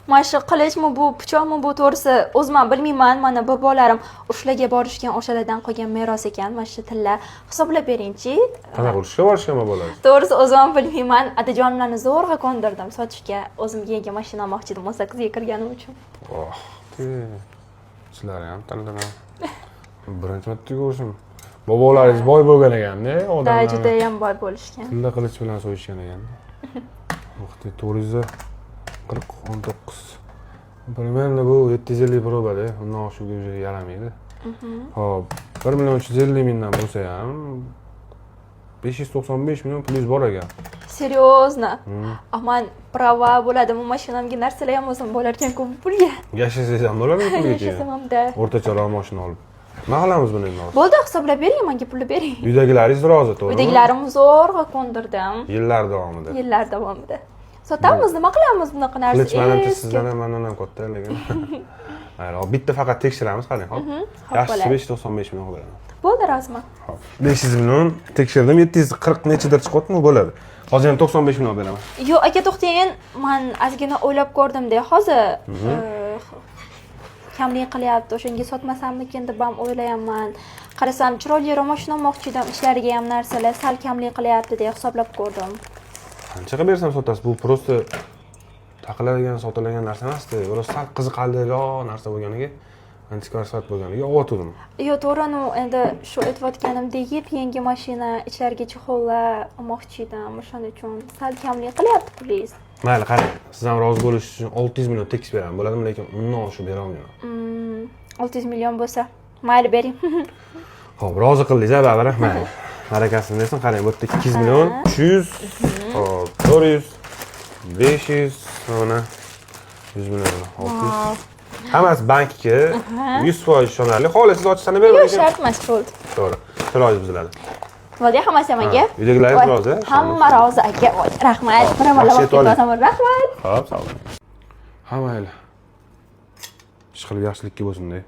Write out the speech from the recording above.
Mana shu qilichmi bu, pichoqmi bu, to'g'risi o'zim ham bilmayman. Mana bobolarim urushlarga borishgan, o'shalardan qolgan meros ekan mana shu tilla. Hisoblab beringchi. Qanaqa urushga borishgan bobolaringiz? To'g'risi, o'zim ham bilmayman. Adajonimlarni zo'rg'a ko'ndirdim sotishga. O'zimga yangi mashina olmoqchi edim 18 ga kirganim uchun. Oh, sizlar ham tanlaman. Birinchi marta ko'rishim. Bobolaringiz boy bo'lgan ekanda, Da, odamlarni judayam boy bo'lishgan. Tilla qilich bilan so'yishgan ekan. Ух ты, 440, 19. Примерно bu 750 проба da, undan oshig'i уже yaramaydi. Hop, 1 million 350 mingdan bo'lsa ham 595 million plyus bor ekan. Серьезно? А man права bo'ladimi mashinamga, narsalar ham olsam bo'lar ekan-ku bu pulga. Yashasangiz ham bo'ladi pulga keyin. Yashasam hamda. O'rtacharoq mashina olib. Nima qilamiz buni endi hozir? Bo'ldi, hisoblab bering, menga pulni bering. Uydagilaringiz rozi, to'g'rimi? Uydagilarimni zo'rg'a ko'ndirdim. Yillar davomida. Yillar davomida. Sotamiz, nima qilamiz bunaqa narsa? Qilich manimcha Eski. sizdan ham, mandan ham katta, lekin. Mayli, hop, bitta faqat tekshiramiz, qarang, hop. Hop, Yaxshisi bo'ladi. 595 million qilib beraman. Bo'ldi, roziman. Hop. 500 million tekshirdim, 740 nechadir chiqyaptimi, bo'ladi. Hozir ham 95 million beraman. Yo'q, aka, to'xtang. Man ozgina o'ylab ko'rdimda, hozir kamlik qilyapti, o'shanga sotmasammikin deb ham o'ylayapman. Qarasam, chiroyliroq mashina olmoqchi edim, ichlariga ham narsalar sal kamlik qilyapti deya hisoblab ko'rdim. Qancha qilib bersam sotasiz? Bu просто taqiladigan, sotiladigan narsa emasdi. Biroz sal qiziqarliroq narsa bo'lganiga, antikvar sifat bo'lganiga olyotgandim. Yo'q, to'g'ri, ну endi shu aytayotganimdek, yangi mashina, ichlariga чехол lar olmoqchi edim, o'shaning uchun sal kamlik qilyapti pulingiz. Mayli, qarang, siz ham rozi bo'lish uchun 600 million tekis beraman, bo'ladimi? Lekin undan oshiq bera olmayman. 600 million bo'lsa, mayli, bering. Ho'p, rozi qildingiz a baribir, mayli. Barakasini bersin, qarang, bu yerda 200 million, 300, hop, 400, 500, mana 100 million, 600. Hammasi bankka, 100% ishonarli. Xohlasangiz ochib sanab beraman. Yo'q, shart emas, bo'ldi. To'g'ri. Chiroyingiz buziladi. Bo'ldi, hammasi menga. Uydagilaringiz Voy, rozi? Hamma rozi, aka. Voy, rahmat. Bir Yaxshi, yetib oling. Rahmat. Hop, sog' bo'ling. Ha, mayli. Ish qilib yaxshilikka bo'lsin-da.